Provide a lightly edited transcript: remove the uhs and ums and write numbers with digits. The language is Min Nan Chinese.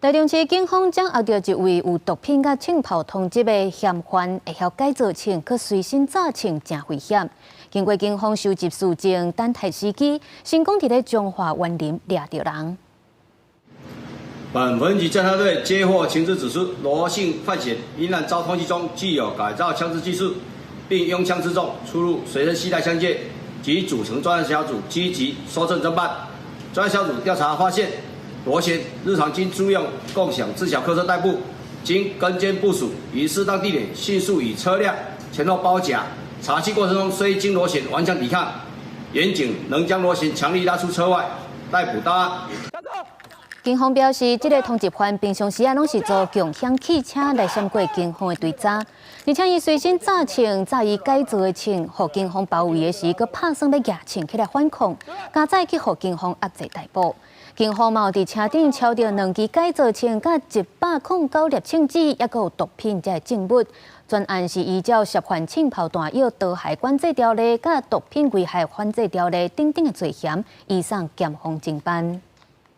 台中市警方掌握著一位有毒品佮槍炮通緝的嫌犯，會曉改造槍，閣隨身紮槍，誠危險。經過警方收集蒐證，等待時機，成功佇咧彰化員林掠著人。本分局偵查隊接獲情資指出，羅姓犯嫌因案遭通緝中，具有改造槍支技術，並擁槍自重，出入隨身攜帶槍械，即組成專案小組積極搜證偵辦。專案小組調查發現，羅嫌日常經租用共享自小客車代步，經跟監部署，於適當地點迅速以車輛前後包夾。查緝過程中，雖經羅嫌頑強抵抗，員警仍將羅嫌強力拉出車外，逮捕到案。警方表示，這個通緝犯平常時啊，攏是租共享汽車來閃過警方的追查，而且伊隨身紮槍，紮伊改造的槍，予警方包圍的時，閣拍算欲攑槍起來反抗，佳哉去予警方壓制逮捕。警方嘛有佇車頂抄著兩支改造槍，佮109粒槍支，抑閣有毒品這證物。全案是依照涉犯槍炮彈藥毒害管制條例、佮毒品危害反制條例等等的罪嫌，移送檢方偵辦。